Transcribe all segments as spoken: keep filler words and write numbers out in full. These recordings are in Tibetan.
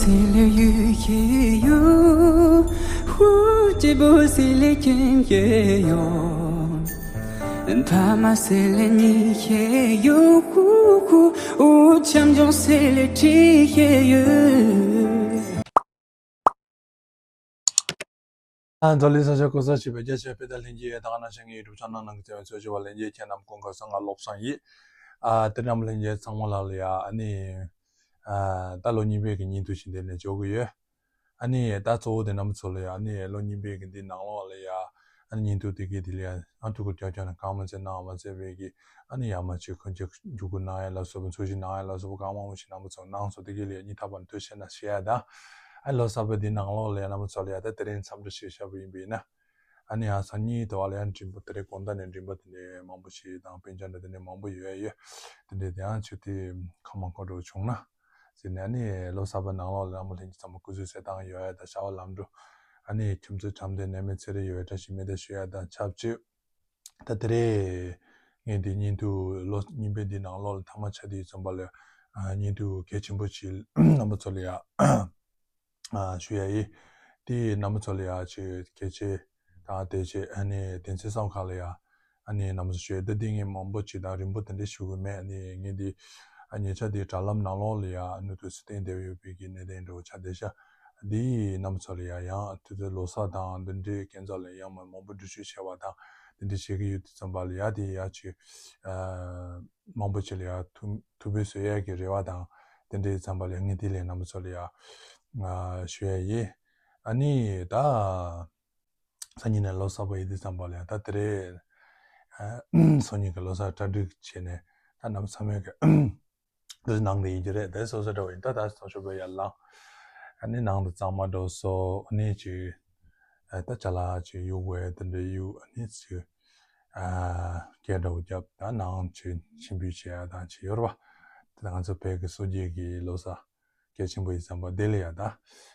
是了雨也有，呼，这不是了天也有，他妈是了你也有，呼呼，我强强是了地也有。 ཨ། འཛམ་གླིང་ས་ཆ་གང་སར་བཞུགས་པའི་རྒྱ་ཆེ་བོད་པ་ལྷན་རྒྱས་ཡོད་དང་ནང་བཞིན་ཡུ་ཊུབ་ཆེ་ནལ་ནང་གི་བརྩེ་བའི་གཙོ་ཆེ་བ་ལྷན་རྒྱས་ཁྱེད་རྣམས་སྐུ་ཁམས་བཟང་། ང་བློ་བཟང་ཡིན། ཨ། དེ་རྣམས་ལྷན་རྒྱས་ཚང་མ་ལ་ལ་ཡ་ཨ་ནི། ཨ། ད་ལོ་རྙིང་པའི་གི་བརྙན་ཐུང་ཞིག་འདི་ནས་འཇོག་གི་ཡོད། ཨ་ནི་ད་གཙོ་བོ་དེ་རྣམ་པ་ཚོ་ལ་ཡ་ཨ་ནི་ལོ་རྙིང་པའི་གི་འདི་ནང་ལོགས་ལ་ཡ་ཨ་ནི་བརྙན་ཐུང་དེ་གི་དེ་ལ་ཡ་ཨ་ཐུགས་ཁུར་རྒྱག་རྒྱག་ནས་གང་མ་ཚད་གནང་བ་མ་ཚད་པའི་གི་ཨ་ནི་ཡ་མ་ཅིག་ཁོ་ཅིག་འཇུག་སྒོ་གནང་ཡ་ལ་སོགས་པ་ཚོ་ཞིག་གནང་ཡ་ལ་སོགས་པ་གང་མང་པོ་ཞིག་རྣམ་པ་ཚོ་གནང་སོང་། དེ་གི་ལ་ཡ་སྙིང་ཐག་པ་ནས་ཐུགས་རྗེ་ཆེ་ཞུ་ཡ་དང་། ཨ་ལོ་གསར་པ་འདི་ནང་ལོགས་ལ་ཡ་རྣམ་པ་ཚོ་ལ་ཡ་ད་དེ་རིང་འཚམས་འདྲི་ཞིག་བྱས་པ་ཡིན་པ་ཡིན་ན། ཨ་ནི་ཡང་སང་ཉིན་དུ་བ་ལ་ཡང་མགྲིན་པ་དེ་རིང་དགོང་དག་ནས་མགྲིན་པ་དེ་འདྲའི་མང་པོ་ཞིག་དང་སྤུན་ཀྱག་འདྲ་དེ་འདྲའི་མང་པོ་ཡོད་ཡོད། དེ་འདྲའི་དེ་ཡང་ཆུ་དེ་ཁ་མ་ཁ་འགྲོ་བྱུང་ན་ཟེར་ནས། ཨ་ནི་ལོ་གསར་པ་ནང་ལོགས་ལ་རྣམ་པ་ལྷན་རྒྱས་ཚང་མ་སྐུ་གཟུགས་གསལ་ཐང་ཡོད་ཡ་དང་། བྱ་བ་ལམ་འགྲོ། ཨ་ནི་ཁྱིམ་མཚེས་འགྲམ་དེ་ནད་མེད་ཚེ་རིང་ཡོད་ཡ་བཀྲ་ཤིས་མེ་མདའ་ཞུ་ཡ་དང་ཆབས་ཅིག་ད་དེ་རིང་ངས་འདི་བརྙན་ཐུང་ལོ་རྙིང་པའི་འདི་ནང་ལོགས་ལ་ཐ་མ་ཆ་དེའི་ཙམ་པ་ལ་ཨ་བརྙན་ཐུང་གལ་ཆེན་པོ་ཅིག་རྣམ་པ་ཚོ་ལ་ཡ་ཨ་ཞུ་ཡ་ཡིན། དེ་རྣམ་པ་ཚོ་ལ་ཡ་ཆེས་གལ་ཆེ་དང་། དེ་ཆེ་ཨ་ནི་དེ་ཚོའི་བསམ་ཁ་ལ་ཡ་ཨ་ནི་རྣམ་པ་ཚོ་ཞུ་ཡ། ད་འདི་ངས་མང་པོ་ཅིག་དང་རིང་པོ་དེ་འདྲ་ཞུ་གི་མེད། ཨ་ནི་ངས་འདི་ཨ་ཉེ་ཆར་དེ་དྲ་ལམ་ནང་ལོགས་ལ་ཡ་ཨ་ནུ་དུ་སི་སྟེང་བསྡད་ཡོད་པའི་གི་གནད་དོན་འདྲ་བོ་ཆགས་བསྡད་ཤག་འདི་རྣམ་པ་ཚོ་ལ་ཡ་ཡང་དུས་ཚོད་ལོ་གསར་དང་འདི་འདྲའི་སྐས་འཛེག་ལ་ཡ་མ་མང་པོ་འགྲུལ་བཞུད་བྱས་པ་དང་འདི་འདྲ་བྱེད་ཀྱི་ཡོད་དུས་ཙམ་པ་ལ་ཡ་དེ་ཡ་ཆེ་ཨ་མང་པོ་ཅིག་ལ་ཡ་ཐུགས་ཐུགས་ཕན་གསོས་ཡས་ཀྱི་རེ་བ་དང་དེ་འདྲའི་ཙམ་པ་ལ་ཡ་ངས་དེ་ལས་རྣམ་པ་ཚོ་ལ་ཡ་ཨ་ཞུ་ཡ་ཡིན། ཨ་ནི་ད་སང་ཉིན་ནས་ལོ་གསར་པ་ཡིན་དུས་ཙམ་པ་ལ་ཡ་ད་དེ་རིང་ཨ་སང་ཉིན་གྱི་ལོ་གསར་གྲ་སྒྲིག་བྱས་ནས་ད་རྣམ་པ་ཚང་མས་ཀྱི་འདི་ནང་དེ་ཡིན་གྱི་རེད། དེ་སོ་སོ་འདྲ་བ་ཡིན། ད་ད་སོ་སོ་བས་ཡར་ལངས། ཨ་ནི་ནང་དུ་གཙང་མ་འགྲོ་སོ། ཨ་ནི་ཅིག་ཨ་ད་ཅ་ལག་ཅིག་གཡུག་དགོས་དེ་འདྲ་གཡུག་ཨ་ནི་ཅིག་ཨ་སྐད་འདྲ་བོ་བརྒྱབ། ད་ནང་ཅིག་ཕྱིན་འབུད་བྱེད་ཡ་དང་ཅིག་ཡོད་རེད་པ། དེ་ང་ཚོ་བོད་ཀྱི་སྲོལ་རྒྱུན་གྱི་ལོ་གསར་གལ་ཆེན་པོ་ཡིན་བསམ་པ་དེ་ལ་ཡ་ད་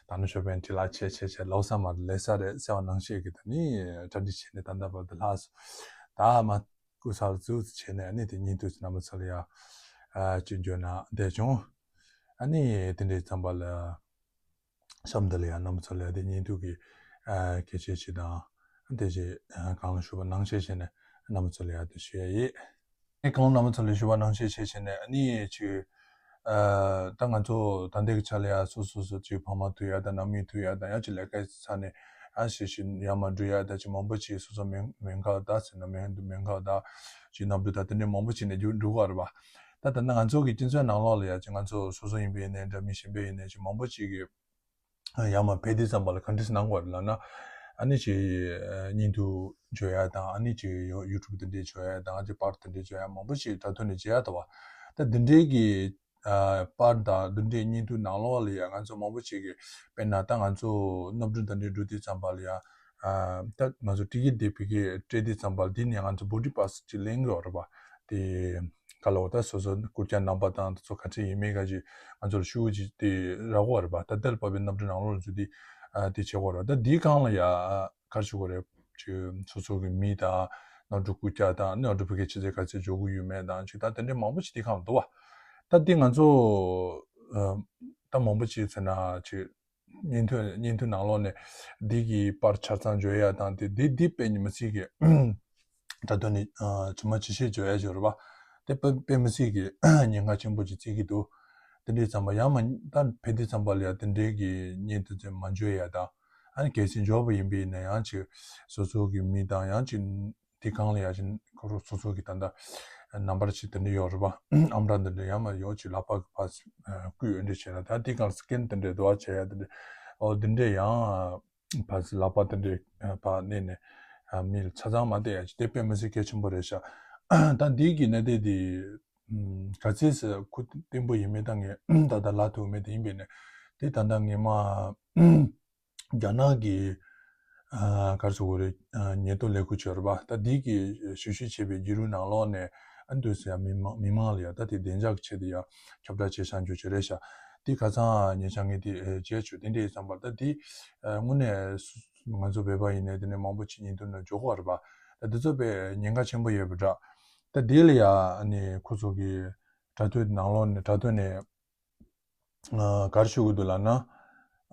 ད་ནུ་ཤོ་པན་དྲི་ལ་ཆེ་ཆེ་ཆེ་ལོ་གསར་མ་ལེ་ས་རེད་ཟེར་བ་ནང་བཞིན་གྱི་ད་ནི་གྲ་སྒྲིག་བྱས་ནས་ད་ལྟ་བར་དུ་ལྷག་སོང་། ད་མ་སྐུ་གསར་བཙུགས་བྱས་ནས་ཨ་ནི་དེ་བརྙན་ཐུང་རྣམ་པ་ཚོ་ལ་ཡ་ཨ་སྤྱོད་འཇོག་ན་བསྡད་བྱུང་། ཨ་ནི་དེ་འདྲའི་ཙམ་པ་ལ་གཤམ་འདི་ལ་ཡ་རྣམ་པ་ཚོ་ལ་ཡ་དེ་བརྙན་ཐུང་གི་ཨ་གལ་ཆེ་ཆེ་དང་དེ་རྗེས་ཨ་གང་ལ་ཞུ་བ་ནང་བཞིན་བྱས་ནས་རྣམ་པ་ཚོ་ལ་ཡ་དེ་ཞུ་ཡ་ཡིན། ཨེ་གང་རྣམ་པ་ཚོ་ལ་ཞུ་བ་ནང་བཞིན་བྱས་བྱས་ནས་ཨ་ནི་ཅིག་ཨ་ད་ང་ཚོ་ད་ལྟའི་གི་ཆ་ལ་ཡ་སོ་སོ་སོ་ཅིག་ཕ་མ་ཐུག་ཡ་དང་ནང་མི་ཐུག་ཡ་དང་ཡང་ཅིག་ལས་ཀའི་ས་ནས་ཨ་ཤི་ཤི་ཡར་མར་འགྲོ་ཡ་དང་ཅིག་མང་པོ་ཅིག་སོ་སོ་མེད་མེད་མཁན་ད་ཟེར་ན་མེད་མེད་མཁན་ད་ཅིག་གནམ་གྲུ་ད་དེ་འདྲའི་མང་པོ་ཅིག་ནས་རྒྱུག་འགྲོ་གི་རེད་པ། ད་ད་ནི་ང་ཚོ་གི་སྤྱི་ཚོགས་ནང་ལོགས་ལ་ཡ་ཅིག་ང་ཚོ་སོ་སོ་ཡིན་པ་ཡིན་ནའི་འདྲ་མི་གཞན་པ་ཡིན་ནའི་ཅིག་མང་པོ་ཅིག་གི་ཡར་མར་ཕེབས་དུས་ཙམ་པ་ལ་ག་འདྲས་གནང་དགོས་རེད་ལབ་ན། ཨ་ནི་ཅིག་བརྙན་ཐུང་བཟོ་ཡ་དང་ཨ་ནི་ཅིག་ཡུ་ཊུབ་དེ་འདྲས་བཟོ་ཡ་དང་ཅིག་པར་དེ་འདྲས་བཟོ་ཡ་མང་པོ་ཞིག་དྲ་ཐོག་ནས་བྱེད་ཡ་ད་བ། ད་འདི་འདྲས་ཀྱི་ཨ་པར་དང་འདི་འདྲས་བརྙན་ཐུང་ནང་ལོགས་ལ་ཡ་ང་ཚོ་མང་པོ་ཞིག་གིས་དཔེར་ན་ད་ང་ཚོ་གནམ་གྲུ་དེ་འདྲས་འགྲོ་དུས་ཙམ་པ་ལ་ཡ་ཨ་ད་ང་ཚོ་ཊི་ཀེ་ཊི་དེ་ཕ་གིར་སྤྲད་དུས་ཙམ་པ་ལ་དེ་ནས་ང་ཚོ་བོར་ཌིང་པ་སི་ཅིག་ལེན་གྱི་ཡོད་རེད་པ། དེ་ག་ལ་འོ་ད་སོ་སོ་སྐུ་རྐྱང་རྣམ་པ་དང་དེ་ཚོ་ག་ཚད་ཡིན་མིན་ག་ཅིག་ང་ཚོ་ལ་ཤུགས་ཅིག་དེ་རག་གི་རེད་པ། ད་དེར་བབས་པའི་གནམ་གྲུ་ནང་ལོགས་ལ་འཛུལ་དུས་ཨ་དེ་བྱེད་དགོས་རེད། ད་འདིའི་སྒང་ལ་ཡ་ག་རེ་ཞུ་དགོས་རེད། ཅིག་སོ་སོ་གི་མི་དང་གནམ་གྲུ་སྐུ་རྐྱང་དང་གནམ་གྲུ་ཕ་གིར་ཕྱི་ཚེས་ག་ཚད་འབྱོར་གི་ཡོད་མེད་དང་ཅིག་ད་དེ་འདྲའི་མང་པོ་ཞིག་དེའི་སྒང་ལ་འདུག་པ། ད་འདི་ང་ཚོ་ཨ་ད་མང་པོ་ཞིག་ཟེར་ན་ཅིག་བརྙན་ཐུང་བརྙན་ཐུང་ནང་ལོགས་ནས་འདི་གི་པར་ཆ་ཚང་བཟོ་ཡ་དང་དེ་འདི་འདི་དཔེ་མི་སྲིད་གི་དྲ་ཐོག་ནས་ཨ་ཇི་མ་ཇི་བཞིན་བཟོ་ཡ་ཅིག་ཡོད་རེད་པ། དེ་དཔེ་དཔེ་མི་སྲིད་གི་ཉེན་ཁ་ཆེན་པོ་ཅིག་བརྩི་གི་འདུག་དེ་འདྲའི་ཙམ་པ་ཡང་མ་ད་ཕེབས་དུས་ཙམ་པ་ལ་ཡ་དེ་འདྲའི་གི་བརྙན་ཐུང་ཚོ་མ་བཟོ་ཡ་དང་། ཨ་ནི་གལ་སྲིད་འབྱོར་བ་ཡིན་པ་ཡིན་ན་ཡང་ཅིག་སོ་སོ་གི་མི་དང་ཡང་ཅིག་དེའི་སྒང་ལ་ཡ་ཅིག་ཁོ་རང་སོ་སོ་གི་ད་ལྟ་ནམ་བར་ཅིག་དེ་འདྲ་ཡོད་རེད་པ། ཨམ་ཊ་དེ་འདྲ་ཡང་མ་ཡོད་ཅིག་ལག་པ་གི་ཕར་བརྐུས་འདི་འདྲ་བྱས་ན་ད་དེའི་སྒང་སི་ཀེན་དེ་འདྲ་འདུག་བྱས་ཡ་དེ་འདྲ་འོ་དེ་འདྲ་ཡང་ཕར་ལག་པ་དེ་འདྲ་ཕར་མནན་ནས་མི་ལ་ཆ་ཚང་མ་བལྟས་ཡ་ཅིག་དེ་དཔེ་མི་སྲིད་གལ་ཆེན་པོ་རེད་ཤག་ད་འདི་གི་གནད་དོན་འདི་ག་ཚད་སེ་ཁུ་བརྟན་པོ་ཡིན་མིན་ད་ངས་ད་ལྟ་ལབ་ཐུབ་མེད། དེ་ཡིན་པས་ནས་དེ་ད་ལྟ་ངས་མ་རྒྱ་ནག་གི་ཨ་ག་རེ་ཟེར་དགོས་རེད། ཨ་ཉེན་རྟོག་ལས་ཁུངས་ཅིག་ཡོད་རེད་པ། ད་འདི་གི་ཞིབ་བཤེར་བྱས་པའི་བརྒྱུད་རིམ་ནང་ལོགས་ནས་ཨ་འདུག་སེ་མི་མང་མི་མང་ལ་ཡ་ད་དེ་བདེ་འཇགས་ཀྱི་ཆེད་དུ་ཡ་ཁྱབ་བསྒྲགས་བྱས་བཞག་རྒྱུ་ཅིག་རེད་ཤག་དེ་ཁ་སང་ཉེ་ཆར་ངས་དེ་ཨེ་བྱས་བྱུང་། དེ་འདྲ་ཡིན་བསམ་པར་ད་དེ་ཨ་དངོས་གནས་སུ་ང་ཚོ་བོད་པ་ཡིན་ནའི་དེ་ནས་མང་པོ་ཅིག་ཉེན་རྟོག་ནང་འཇོག་གི་ཡོད་རེད་པ། ད་དེ་ཚོ་དཔེ་ཉེན་ཁ་ཆེན་པོ་ཡོད་པ་འདྲ། ད་དེ་ལ་ཡ་ཨ་ནི་ཁོ་ཚོ་གི་དྲ་ཐོག་ནང་ལོགས་ནས་དྲ་ཐོག་ནས་ཨ་ག་རེ་ཞུ་གི་འདུག་ལབ་ན།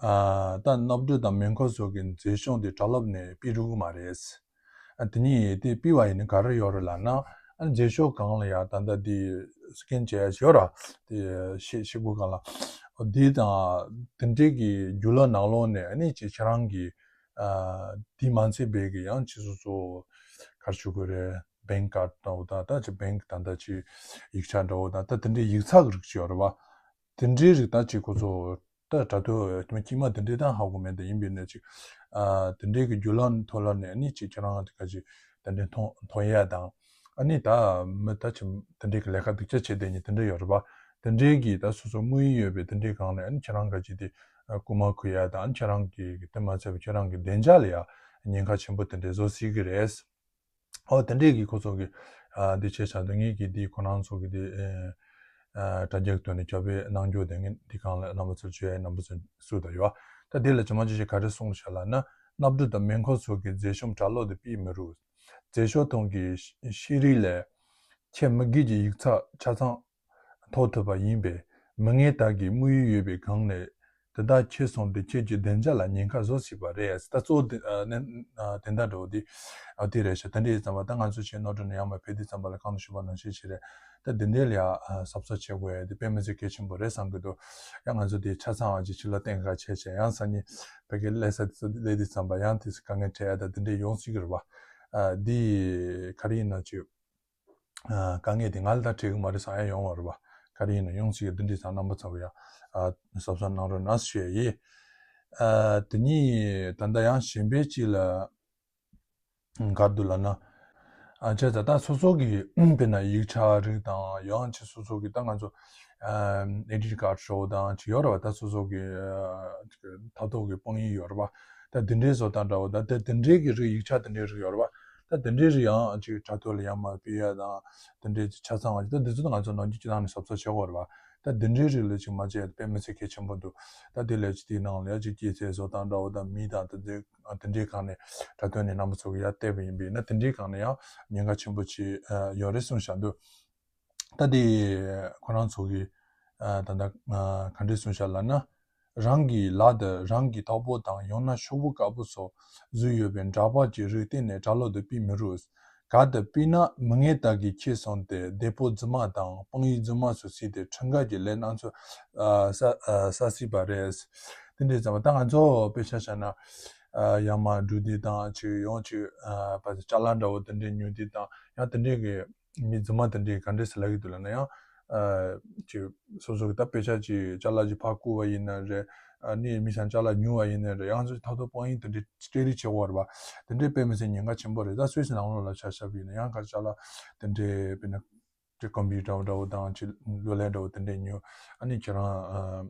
ཨ་ད་སྣབས་སྦྲུལ་དང་མེ་འཁོར་སོགས་ཀྱི་མཛེས་ཤོས་དེ་གྲྭ་སློབ་ནས་ཕུལ་རུག་མ་རེད། ཨ་དེ་ནས་དེ་ཕུལ་བ་ཡིན་ན་ག་རེ་ཡོད་རེད་ལབ་ན། ཨ་མཛེས་ཤོས་སྒང་ལ་ཡ་ད་ལྟ་དེ་སི་ཀེན་བྱས་ཡ་ཡོད་ར། དེ་ཤེ་ཤེལ་སྒོ་སྒང་ལ། འོ་དེ་དང་དེ་འདྲའི་གི་རྒྱུ་ལོ་ནང་ལོགས་ནས་ཨ་ནི་ཅིག་ཁྱེད་རང་གི་ཨ་དེ་མ་ཚད་པའི་གི་ཡང་ཅིག་སོ་སོ་ག་རེ་ཞུ་དགོས་རེད། བེང་ཀ་ཁཌ་འདྲ་བོ་དང་ད་ཅིག་བེང་ཀ་ད་ད་ཅིག་ཡིག་ཆ་འདྲ་བོ་དང་ད་དེ་འདྲའི་ཡིག་ཚགས་རིགས་ཅིག་ཡོད་རེད་བ། དེ་འདྲའི་རིགས་ད་ཅིག་ཁོ་ཚོ་ད་དྲ་ཐོག་དཀྱིལ་མ་དེ་འདྲའི་ད་ཧ་གོ་མེད། དེ་ཡིན་པའི་ནས་ཅིག་ཨ་དེ་འདྲའི་གི་རྒྱུ་ལམ་ཐོག་ལ་ནས་ཨ་ནི་ཅིག་ཁྱེད་རང་དེ་ག་ཅིག་དེ་འདྲའི་མཐོང་མཐོང་ཡ་དང་། ཨ་ནི་ད་མི་ད་ཅིག་དེ་འདྲའི་གི་ལས་ཀ་སྡུག་ཅག་བྱེད་བསྡད་མཁན་དེ་འདྲ་ཡོད་རེད་བ། དེ་འདྲའི་གི་ད་སོ་སོ་དམིགས་ཡུལ་ཡོད་པའི་དེ་འདྲའི་སྒང་ནས་ཨ་ནི་ཁྱེད་རང་ག་ཅིག་དེ་ཨ་རྐུ་མ་རྐུ་ཡ་དང་། ཨ་ནི་ཁྱེད་རང་གི་དེ་མ་ཚད་པ་ཁྱེད་རང་གི་བདེ་འཇགས་ལ་ཡ་ཉེན་ཁ་ཆེན་པོ་དེ་འདྲའི་བཟོ་སྲིད་གི་རེད། ཨོ་དེ་འདྲས་ཀྱི་ཁོ་ཚོ་གི་ཨ་འདི་བྱས་བྱ་དུས་ངེད་ཀྱི་འདི་ཁོ་རང་ཚོ་གི་འདི་ཨ་དྲ་རྒྱའི་ཐོག་ནས་ཁྱབ་སྤེལ་གནང་རྒྱུ་དེ་ངས་འདི་གང་ལ་རྣམ་པ་ཚོར་བརྗོད་ཡ་རྣམ་པ་ཚོ་སུ་དང་ཡོད། ད་འདི་ལ་ཇོ་མ་ཇོ་ཞིག་ག་རེ་གསུངས་བཞག་ལབ་ན། སྣབས་སྦྲུལ་དང་མེ་འཁོར་སོགས་ཀྱི་མཛེས་ཤོས་གྲྭ་སློབ་དེ་ཕུལ་མི་རུང་། མཛེས་ཤོས་ཐོག་གི་ཤེས་རིག་ལས་ཁྱེད་མི་སྒེར་གྱི་ཡིག་ཚགས་ཆ་ཚང་ཐོབ་ཐུབ་པ་ཡིན་པས། མི་ངན་དག་གིས་དམིགས་ཡུལ་ཡོད་པའི་སྒང་ནས་དེ་དག་ཁྱེར་སོང་སྟེ་ཁྱེད་ཀྱི་བདེ་འཇགས་ལ་ཉེན་ཁ་བཟོ་སྲིད་པ་རེད། ད་གཙོ་བོ་དེ་ཨ་ནི་ཨ་དེ་འདྲ་འདྲ་བོ་དེ་ཨ་དེ་རེད་ཤག་དེ་འདྲ་ཡིན་ཙམ་པ་ད་ང་ཚོ་ཆེས་ནོར་འགྲོ་ནས་ཡང་མ་ཕེབས་དུས་ཙམ་པ་ལ་གང་དུ་ཞུ་བ་ནང་བཞིན་བྱེད་རེད། ད་དེ་འདྲའི་ལ་ཡ་ཨ་གཟབ་གཟབ་བྱེད་དགོས་ཡ་དེ་དཔེ་མི་སྲིད་གལ་ཆེན་པོ་རེད་བསམ་གི་འདུག་ཡང་ང་ཚོ་དེ་ཆ་ཚང་བ་ཅིག་ཕྱི་ལ་གཏན་འཁེལ་བྱས་བྱས་ཡང་སང་ཉིན་བོད་སྐད་སླེབས་ས་དེ་ཚོ་སླེབས་དུས་ཙམ་པ་ཡང་དེ་ཚོ་དཀའ་ངལ་འཕྲད་ཡ་ད་དེ་འདྲ་ཡོང་སྲིད་གི་རེད་བ། ཨ་དེ་ག་རེ་ཡིན་ན་ཅིག་ཨ་དཀའ་ངལ་དེ་ང་ལ་ད་འཕྲད་གི་མ་རེད་བསམ་ཡ་ཡོང་བ་རེད་བ། ག་རེ་ཡིན་ན་ཡོང་སྲིད་ཀྱི་འདི་འདྲའི་ཚང་རྣམ་པ་ཚོ་ཡ་ཨ་གཟབ་གཟབ་གནང་རོགས་གནང་ཞུ་ཡ་ཡིན། ཨ་དེ་ནས་ད་ལྟ་ཡང་གཞན་པའི་ཅིག་ལ་ག་རེ་འདུག་ལབ་ན། ཨ་བྱས་ཙང་ད་སོ་སོ་གི་དཔེར་ན་ཡིག་ཆ་རིགས་དང་ཡང་ཅིག་སོ་སོ་གི་ད་ང་ཚོ་ཨ་ཨེ་ཌི་ཊི་ཀཌ་ཤོ་དང་ཅིག་ཡོད་རེད་བ། ད་སོ་སོ་གི་ཨ་མཐའ་ཐོག་གི་དཔང་ཡིག་ཡོད་རེད་བ། ད་དེ་འདྲའི་བཟོ་སྟངས་འདྲ་བོ་ད་དེ་དེ་འདྲའི་གི་རིགས་ཡིག་ཆ་དེ་འདྲའི་རིགས་ཡོད་རེད་བ། ད་དེ་འདྲའི་རིགས་ཡང་ཅིག་དྲ་ཐོག་ལ་ཡར་མར་ཕུལ་ཡ་དང་དེ་འདྲའི་ཆ་ཚང་བ་ཅིག་ད་འདི་ཚོ་ད་ང་ཚོ་ནམ་རྒྱུན་སྤྱིར་བཏང་ནས་གཟབ་གཟབ་བྱེད་དགོས་རེད་བ། ད་དེ་འདྲའི་རིགས་ལ་ཅིག་མ་བྱས་དཔེ་མི་སྲིད་གལ་ཆེན་པོ་འདུག་ད་དེ་ལས་ཅིག་དེའི་ནང་ལ་ཡ་ཅིག་སྐྱེས་ཚེས་བཟོ་སྟངས་འདྲ་བོ་དང་མི་དང་དེ་འདྲའི་དེ་འདྲའི་སྒང་ནས་དྲ་ཐོག་ནས་རྣམ་པ་ཚོ་གི་ཡར་བལྟས་པ་ཡིན་པས་ན་དེ་འདྲའི་སྒང་ནས་ཡང་ཉེན་ཁ་ཆེན་པོ་ཅིག་ཡོད་རེད་གསུངས་བཞག་འདུག་ད་དེ་ཁོ་རང་ཚོ་གི་ཨ་ད་ལྟ་ཨ་ག་འདྲས་གསུངས་བཞག་ལབ་ན། རང་གི་ལག་ཏུ་རང་གི་ཐག་པ་དང་ཡང་ན་ཤོག་བུ་དཀར་པོ་སོགས་བཟོས་ཡོད་པའི་འདྲ་པར་གྱི་རིགས་གཏན་ནས་གྲྭ་སློབ་ཏུ་ཕུལ་མི་རུང་། གལ་ཏེ་ཕུལ་ན་མི་ངན་དག་གིས་ཁྱེར་སོང་སྟེ་དེད་དཔོན་རྫུན་མ་དང་དཔང་ཡིག་རྫུན་མ་སོགས་བྱས་ཏེ་ཁྲིམས་འགལ་གྱི་ལས་སྣ་ཚོགས་ཨ་བསགས་ཨ་བསགས་སྲིད་པ་རེད། དེ་འདྲས་ཙམ་པ་ད་ང་ཚོ་དཔེ་ཆ་བཞག་ན་ཨ་ཡར་མར་འགྲོ་དུས་དང་ཅིག་ཡང་ཅིག་ཨ་ཕར་ཅ་ལག་འདྲ་བོ་དེ་འདྲས་ཉོ་དུས་དང་ཡང་དེ་འདྲས་ཀྱི་མི་རྫུན་མ་དེ་འདྲས་ག་འདྲས་སེ་ལབ་ཀྱི་འདུག་ལབ་ན། ཡང་ཨ་ཅིག་སོ་སོ་གི་ད་དཔེ་ཆ་ཅིག་ཅ་ལག་ཅིག་ཕར་རྐུ་བ་ཡིན་ན་རེད། ཨ་ནི་མི་ཚང་ཅ་ལག་ཉོ་བ་ཡིན་ན་རེད། ཡང་ཅིག་ཐོག་ཐོག་དཔང་ཡིག་དེ་འདྲས་སྤྲད་རེས་བྱེད་དགོས་རེད་བ། དེ་འདྲས་དཔེ་མི་སྲིད་ཉེན་ཁ་ཆེན་པོ་རེད། ད་སུད་སི་ནང་ལོགས་ལ་ཆ་བཞག་པ་ཡིན་ན་ཡང་ག་ཅ་ལག་དེ་འདྲས་དཔེར་ན་ཅིག་ཀམ་པུ་ཊར་འདྲ་བོ་དང་ཅིག་གློག་ཀླད་འདྲ་བོ་དེ་འདྲས་ཉོ། ཨ་ནི་ཁྱེད་རང་ཨ་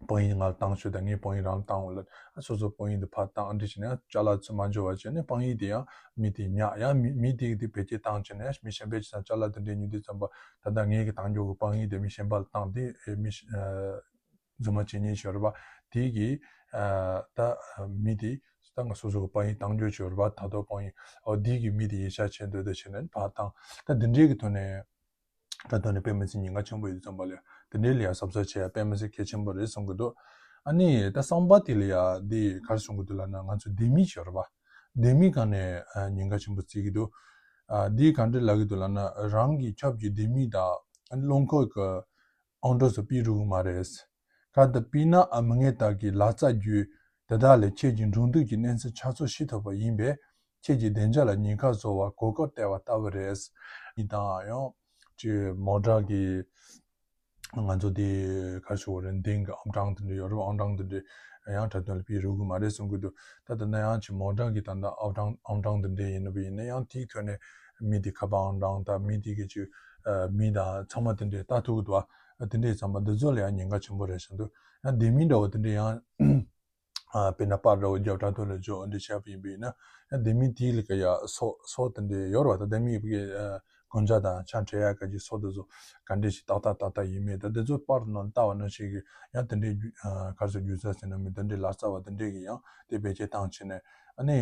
དཔང་ཡིག་ང་ལ་བཏང་ཤོག་དང་ངས་དཔང་ཡིག་རང་ལ་བཏང་འོང་ལབ། ཨ་སོ་སོ་དཔང་ཡིག་དེ་ཕར་བཏང་། ཨ་འདྲས་བྱས་ནས་ཅ་ལག་ཚུར་མ་འབྱོར་བ་བྱས་ནས་དཔང་ཡིག་དེ་ཡང་མི་དེས་ཉར། ཡང་མི་མི་དེ་གིས་དེ་བེད་སྤྱོད་བཏང་བྱས་ནས་མི་གཞན་པས་ཅིག་ཅ་ལག་དེ་འདྲས་ཉོ་དུས་ཙམ་པ་ད་ལྟ་ངས་ཀྱི་བཏང་རྒྱུ་གི་དཔང་ཡིག་དེ་མི་གཞན་པ་ལ་བཏང་། དེ་ཨེ་མི་ཨ་རྫུན་མ་བྱེད་མཁན་ཞིག་ཡོད་རེད་པ། དེ་གིས་ཨ་ད་མི་དེ་ད་ང་སོ་སོ་གི་དཔང་ཡིག་བཏང་རྒྱུ་ཞིག་ཡོད་རེད་པ། ད་ཐོག་དཔང་ཡིག། ཨོ་དེ་གིས་མི་དེ་ཡིན་ཤག་བྱས་འདོད་འདོད་བྱས་ནས་ཕར་བཏང་། ད་དེ་འདྲས་ཀྱི་ཐོག་ནས་ད་ཐོག་ནས་དཔེ་མི་སྲིད་ཉེན་ཁ་ཆེན་པོ་ཡོད་དུས་ཙམ་པ་ལ་དེ་འདྲས་ལ་ཡ་གཟབ་གཟབ་བྱེད་ཡ་དཔེ་མི་སྲིད་གལ་ཆེན་པོ་རེད་གསུང་གི་འདུག་ཨ་ནི་ད་གསུམ་པ་དེ་ལ་ཡ་འདི་ག་རེ་གསུང་གི་འདུག་ལབ་ན། ང་ཚོ་ལྡེ་མིག་ཡོད་རེད་པ། ལྡེ་མིག་སྒང་ནས་ཨ་ཉེན་ཁ་ཆེན་པོ་བརྩི་གི་འདུག་ཨ་འདི་ག་འདྲས་ལབ་ཀྱི་འདུག་ལབ་ན། རང་གི་ཁྱབ་ཀྱི་ལྡེ་མིག་དང་རླངས་འཁོར་གྱི་ཨང་གྲངས་སོགས་ཕུལ་རུང་མ་རེད། གལ་ཏེ་ཕུལ་ན་ཨ་མི་ངན་དག་གིས་ལག་རྩལ་བརྒྱུད་དེ་དག་ལས་ཁྱེད་ཀྱི་འགྲོ་འདུག་གི་གནས་ཚུལ་ཆ་ཚང་ཤེས་ཐུབ་པ་ཡིན་པས། ཁྱེད་ཀྱི་བདེ་འཇགས་ལ་ཉེན་ཁ་བཟོ་བར་གོ་སྐབས་སྟེར་བ་ལྟ་བུ་རེད། ཡིན་དང་ཡང་ཅིག་མོ་ཊ་གི་ང་ཚོ་དེ་ག་ཞུ་བ་རེད། མདུན་གྱི་ཨང་གྲངས་དེ་འདྲ་ཡོད་རེད། ཨང་གྲངས་དེ་འདྲ་ཡང་དྲ་དོན་ལ་ཕུལ་རུང་གི་མ་རེད་གསུང་གི་འདུག་ད་དེ་ན་ཡང་ཅིག་མོ་ཊ་གི་ད་ལྟ་ཨང་གྲངས་ཨང་གྲངས་དེ་འདྲ་ཡིན་ན་བ་ཡིན་ན་ཡང་དེའི་ཐོག་ནས་མི་དེ་ཁ་པར་ཨང་གྲངས་དང་མི་དེ་གི་ཅིག་ཨ་མིང་དང་ཚང་མ་དེ་འདྲ་ལྟ་ཐུབ་ཀྱི་འདུག་ཨ། དེ་འདྲ་ཡིན་ཙམ་པ་འདི་ཚོ་ལ་ཡང་ཉེན་ཁ་ཆེན་པོ་རེད་བཞག་འདུག་ཡང་ལྡེ་མིག་འདྲ་བོ་དེ་འདྲ་ཡང་ཨ་དཔེར་ན་པར་འདྲ་བོ་རྒྱབ་དྲ་ཐོག་ལ་འཇོག་འདི་བྱས་པ་ཡིན་པ་ཡིན་ན། ཡང་ལྡེ་མིག་དེའི་ལ་ཀ་ཡ་སོ་སོ་དེ་འདྲ་ཡོད་རེད་བ། ད་ལྡེ་མིག་གི་ཨ་གོན་ཆས་དང་ཆ་འཕྲད་ཡ་ག་ཅིག་སོ་དེ་ཚོ་ག་འདྲ་ཞིག་ཏག་ཏག་ཏག་ཏག་ཡིན་མེད། ད་དེ་ཚོ་པར་ནང་ལྟ་བ་ནང་བཞིན་གྱི་ཡང་དེ་འདྲའི་རྒྱུ་ཨ་ག་རེ་ཟེར་རྒྱུ་ཆ་ཟེར་ན་མི་དེ་འདྲའི་ལག་རྩལ་བ་དེ་འདྲས་ཀྱིས་ཡང་དེ་བེད་སྤྱོད་བཏང་བྱས་ནས་ཨ་ནི་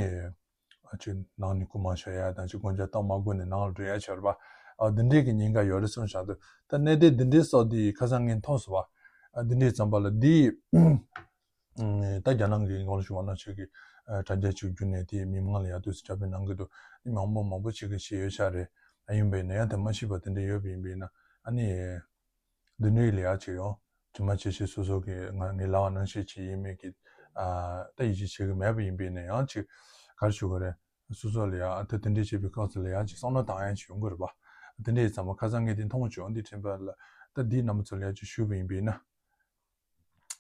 ཨ་ཅིག་ནང་ནས་རྐུ་མ་བྱེད་ཡ་དང་ཅིག་གོན་ཆས་ཏོག་མ་གོན་ནས་ནང་ལ་འགྲོ་ཡ་བྱས་རེད་པ། ཨ་དེ་འདྲས་ཀྱི་ཉེན་ཁ་ཡོད་རེད་གསུངས་བཞག་འདུག་ད་གནད་དོན་འདི་འདྲས་སོགས་དེ་ཁ་སང་ངས་མཐོང་སོང་བ། ཨ་དེ་འདྲས་ཙམ་པ་ལ་དེ་ ད་རྒྱ་ནག་གི་སྔོན་ལ་ཞུ་བ་ནང་བཞིན་གྱི་དྲ་རྒྱ་ཅིག་བརྒྱུད་ནས་དེ་མི་མང་ལ་ཡང་དུས་སུ་ཁྱབ་སྤེལ་གནང་གི་འདུག་དེ་མང་པོ་མང་པོ་ཅིག་གིས་ཤེས་ཡོད་ཤག་རེད། ཨ་ཡིན་པས་ན་ཡང་དེ་མ་ཤེས་པ་དེ་འདྲ་ཡོད་པ་ཡིན་པས་ན་ཨ་ནི་འདི་འདྲའི་ལས་ཡག་ཅིག་ཡོང་། དྲི་མ་ཆེ་ཆེ་སོ་སོ་གི་ང་ངས་ལབ་པ་ནང་བཞིན་ཅིག་ཡིན་མིན་གྱི་ད་ཡིད་ཆེས་བྱེད་ཀྱི་མེད་པ་ཡིན་པས་ན་ཡང་ཅིག་ག་རེ་ཞུ་དགོས་རེད། སོ་སོ་ལ་ཡང་ད་དེ་འདྲའི་བྱེད་པའི་སྐབས་སུ་ལ་ཡང་ཅིག་བསམ་བློ་བཏང་ཡ་ཅིག་ཡོང་གི་རེད་པ། དེ་འདྲའི་ཙམ་པ་ཁ་སང་ངས་དེ་མཐོང་བྱུང་། འདི་དྲན་པ་ལ་ད་འདི་རྣམ་པ་ཚོ་ལ་ཡང་ཅིག་ཞུས་པ་ཡིན་པས་ན།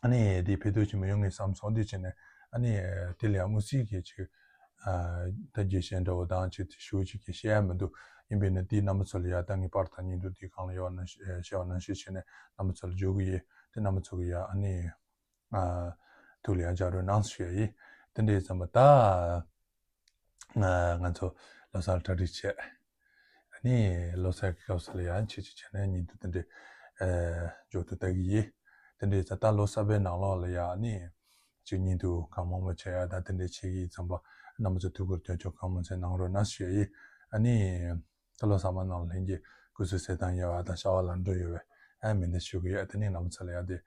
ཨ་ནི་དེ་ཕན་ཐོགས་ཅིག་མི་ཡོང་ངེས་བསམ་སོང་། འདི་བྱས་ནས་ཨ་ནི་དེ་ལ་ཡང་དམིགས་བསལ་གྱི་ཅིག་ད་རྒྱས་བཤད་འདྲ་བོ་དང་ཅིག་དེ་ཞུ་ཅིག་གི་བཤད་ཡ་མི་འདུག་ཡིན་པས་ན་དེ་རྣམ་པ་ཚོ་ལ་ཡང་ད་ངས་པར་དང་བརྙན་ཐུང་དེ་གང་ལ་ཡོད་ན་བཤད་པ་ནང་བཞིན་བྱས་ནས་རྣམ་པ་ཚོ་ལ་འཇོག་གི་ཡིན། དེ་རྣམ་པ་ཚོ་གི་ཡང་ཨ་ནི་ཐུགས་ལ་ཡང་འཇགས་རོགས་གནང་ཞུ་ཡ་ཡིན། དེ་འདྲའི་ཙམ་པ་ད། ང་ཚོ་ལོ་གསར་གྲ་སྒྲིག་བྱས། ཨ་ནི་ལོ་གསར་གྱི་སྐབས་སུ་ལ་ཡང་ཆེ་ཆེ་བྱས་ནས་ཉིན་དུ་དེ་འདྲའི་མཇུག་ཏུ་ལྟ་གི་ཡིན། དེ་འདྲའི་ཙང་ད་ལོ་གསར་པའི་ནང་ལོགས་ལ་ཡང་ཨ་ནི་ཅིག་ཉིན་དུ་གང་མང་པོ་བྱས་ཡ་ད་དེ་འདྲའི་བྱེད་ཀྱི་ཙམ་པ་རྣམ་པ་ཚོ་ཐུགས་ཁུར་དོན་ཆོག་གང་མང་ཚེ་གནང་རོགས་གནང་ཞུ་ཡ་ཡིན། ཨ་ནི་ད་ལོ་གསར་པ་ནང་ལ་ལྷན་རྒྱས་སྐུ་གཟུགས་གསལ་ཐང་ཡོད་པ་དང་བྱ་བ་ལམ་འགྲོ་ཡོད་པའི་ཨ་མི་འདི་ཞུ་གི་ཡོད། དེ་ནི་རྣམ་པ་ཚོ་ལ་ཡང་དེ་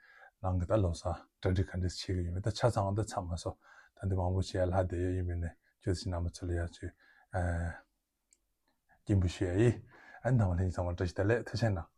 ནང་གི་ད་ལོ་གསར་གྲ་སྒྲིག་ག་འདྲས་བྱེད་ཀྱི་ཡོད་མེད་ད་ཆ་ཚང་ད་ཚར་མ་སོང་། ད་འདི་མང་པོ་བྱས་ལྷག་བསྡད་ཡོད། ཡིན་པས་ནས་ཁྱོད་ཚོ་རྣམ་པ་ཚོ་ལ་ཡང་ཅིག་སྐྱིད་པོ་ཞུ་ཡ་ཡིན། ཨ་ནི་ད་བ་ལྷན་རྒྱས་ཚང་མ་བཀྲ་ཤིས་བདེ་ལེགས། ཐུགས་རྗེ་གནང་།